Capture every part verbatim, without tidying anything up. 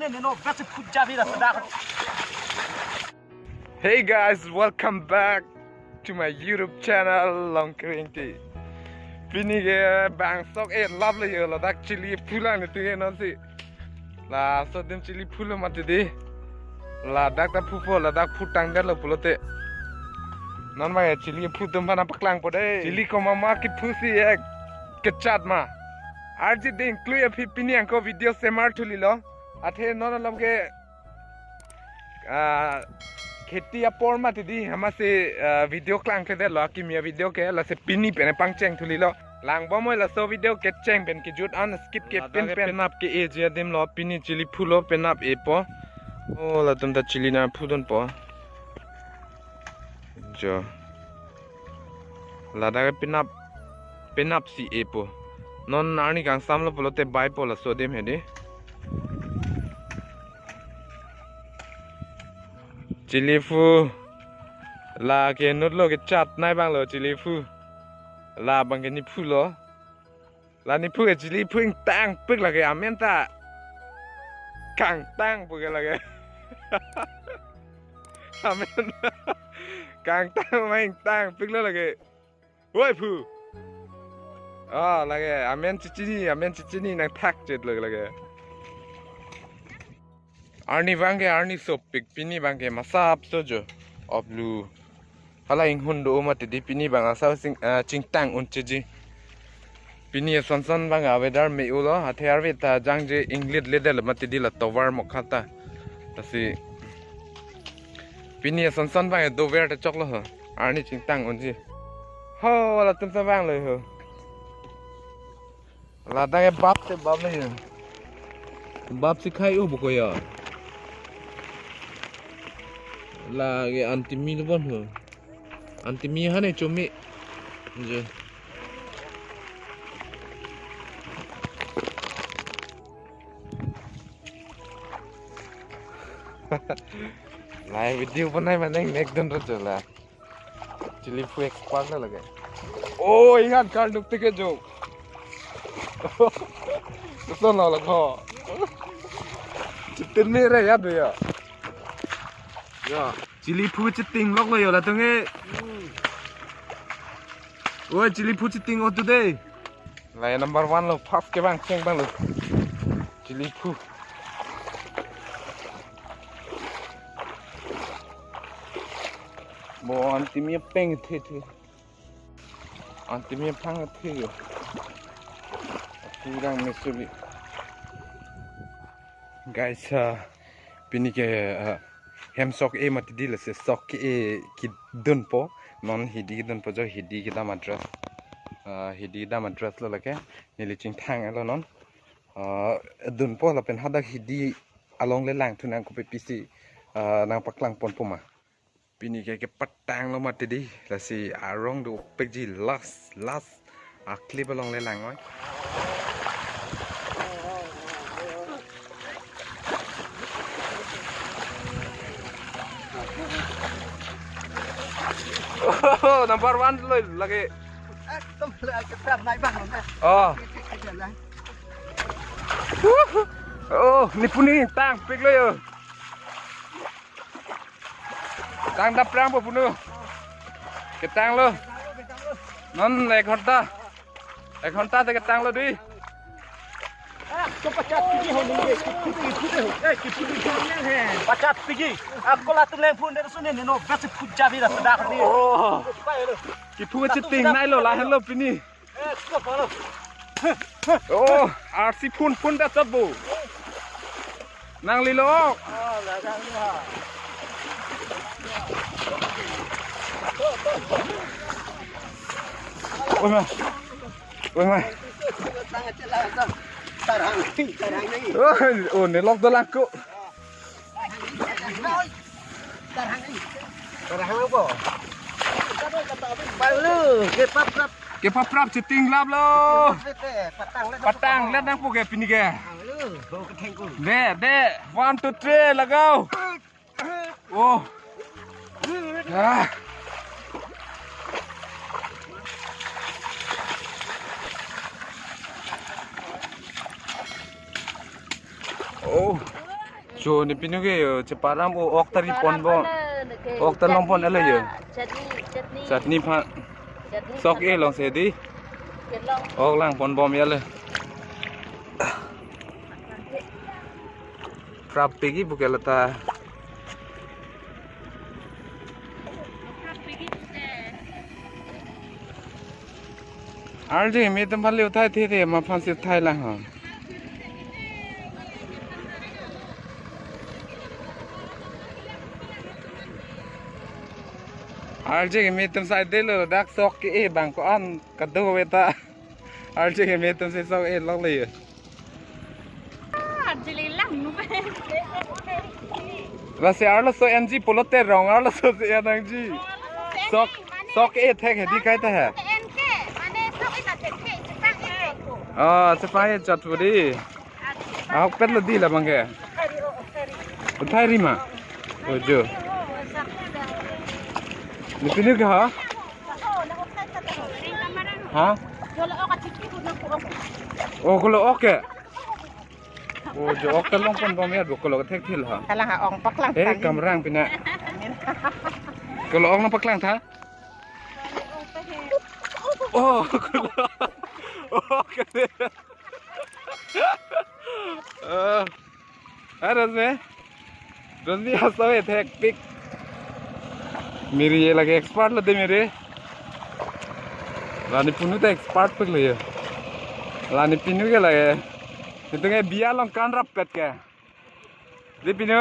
Neno besi puja bira sudah. Hey guys, welcome back to my YouTube channel, Longkring T. Pini ke bang sok e lap le yo, ladak chili phu lang ne tinge non si. Laso adim chili phulo mati di. Ladak ta phupo, ladak phu tangdet lo pulote. Non ma chili phu atum aphan paklangpo de. Chili komat ma kephu si ek kechat ma. Arjit ding klui aphi pini angko video semar thulilo. Athe non alom ke, ah, kheti apor mati di, amatsi, ah, video klangkledetlo, akimi avideo ke, lasi pini pen pangcheng thulilo. Langbom oi laso video kecheng pen kejut an skip ke ladak pin ke pen. Penap ke-eji adim lo, pini chili phulo penap epo. Oh, latum ta chili nangphudunpo. Jo. Ladak ke penap, penap si epo. Non arni kangsamlo pulote baipo laso adim hedi. Chili phu. La ke nutlo kechat nai abang lo chili phu. La abang ke ne phulo. La ne phu ke chili phu ingtangpik lake amen ta. Kangtang pu ke lake. Amen. Kangtang ma ingtangpiklo lake. Oi phu. Ah, lake amen chechini, amen chechini nangthakchetlo lake. Arni abang ke arni sopik, pini abang ke masap so jo. Oplu. Hala inghun do mati di, pini abang asau sing, ah, chingtang uncheji. Pini asonson abang a-weather me-olo, athe arve ta jangje inglit ledel mati di la tovar mokha ta. Lasi pini asonson abang dover ta choklo ho. Arni chingtang unji. Ho, latum sa abang lo ho. Ladak ke bap te bap le yo. Bap si khai u buko ya. La ke antimi lo bon ho. Antimi hane chumi. Je. Lai video banai maneng nek don ro chola. Chili phu expert lo lake. Oh, ingat kal duk tike jo. Keson lo lake. Chitin me re ya do ya. Ya, chili phu chiting lok lo yo latum ke. Oi, chili phu chiting o today. Lai number one lo, first ke bang cheng abang lo. Chili phu. Bo antimi apeng the the. Antimi aphang the yo. Kurang mesuli. Guys, ah, pini ke, ah, hem sok e mati di lasi sok ke-e kedunpo. Non hidi kedunpo jo, hidi kedam a-dress. Ah, hidi kedam a-dress lo lake. Neli chingthang lo non. Ah, dunpo lapen hadak hidi along le langthu nang kopi pisi, ah, nangpaklang ponpo ma. Pini ke kepatang lo mati di, lasi arong dopikji last, last. Aklip along le lang oi. Oh, number one lo lake. Ekdom le, ekdom nai abang lo. Oh. Oh, ne pu ne tangpiklo yo. Tang dap prang po punu. Ketanglo. Non ek ghonta. Ek ghonta te ketanglo di. Ah, to pachas pigi ho nungge, kiphu, kiphu de ho. Eh, kiphu de ho. Pachas pigi. Ako latum lengphun de suni neno besi puja bira sudah di. Oh. Kiphu chiting nai lo lahenlo pini. Oh, arsi phun phun ta chabu. Nanglelo. Oi ma. Oi ma. Oh, oh, ne lok dolang ko. Tarhang po. Palu, kepaprap. Kepaprap chiting lap lo. Patang le. Patang le nang po ke pini ke. Palu, ho ketheng ko. De, de. One, two, three, lagao. Oh. Ah. Oh. Jo, ne pinu ke yo, cheparam o, ok ta ri ponbom. Ok ta longpon, ala yo. Chutney, chutney. Chutney pha. Chutney sok pha. E long se di. Kelong. Ok lang ponbom ya le. Prap pegi buke lata. Arje me tem phali uthai the the, ma phan si uthai lang ho. Arje me tem sai de lo, dak sok ke e bang ko-an kado veta. Arje me tem si sok e lok le. Ah, jili lang nu. Lasi arloso enji pulote rong arloso si ya nangji. Sok, sok e thek hedi kai ta he. Enke, mane sok e ta thek he, chepang e thek ko. Ah, chepang e chot puri. Ahok pet lo di labang ke. Uthai rima. Ojo. Ne pinu ke ha? Ha? Oh, kolo ok ke. Oh, jo ok ta longponbom ya, kolo thekthil ha. Kalang ha ong paklang. Eh, tadi. Kamrang pina. Kolo ok nang paklang tha. Oh, kolo. Oh, kede. Eh, aras me. Rosbi aso e thekpik. Miri ye lake expert lo de miri. Lani punu ta expert pik lo ye. Lani pinu ke lake. Itung e biya long kan rap pet ke. Di pinu.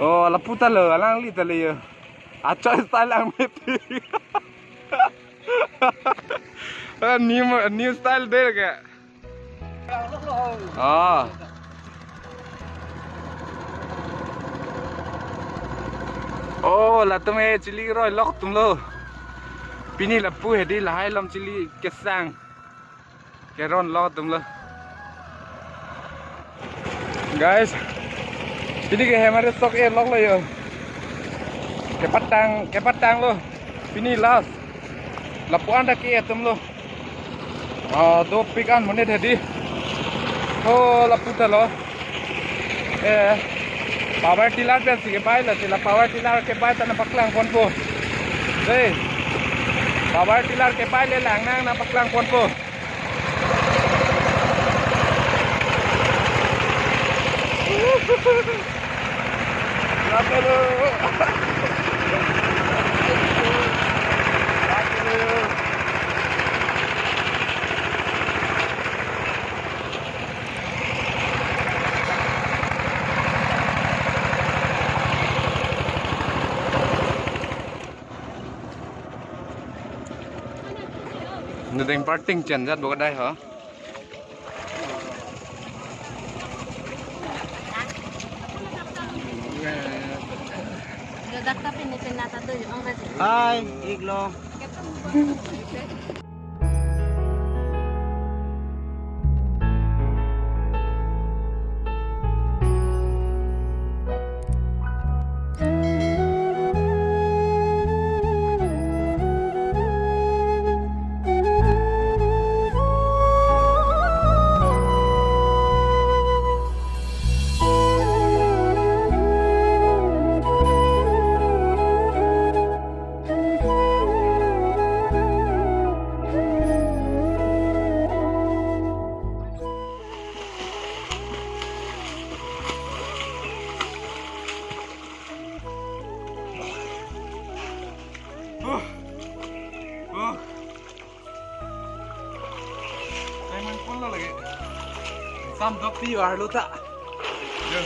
Oh, lapu ta lo, alangli ta lo ye. Acho style ang mepi. Ah, new, new style de ke. Ah. Oh, latum e chili roi lok atum lo. Pini lapu hedi lahai lom chili kesang. Keron lok atum lo. Guys, pini ke hem ari sok e lok lo yo. Kepatang, kepatang lo. Pini last. Lapu-an ta ke atum lo. Ah, dopik an monit hedi. Oh, lapu ta lo. Eh, power tiller pensi kebai lo, si la power tiller kebai ta nangpaklangponpo. Dei. Power tiller kebai le lang nang nangpaklangponpo. Nedeng parting chen jat bo kadai ho. Hai, iklo. Oh. Oh. Saya main polo lagi. Sam dopi arlo ta. Yo.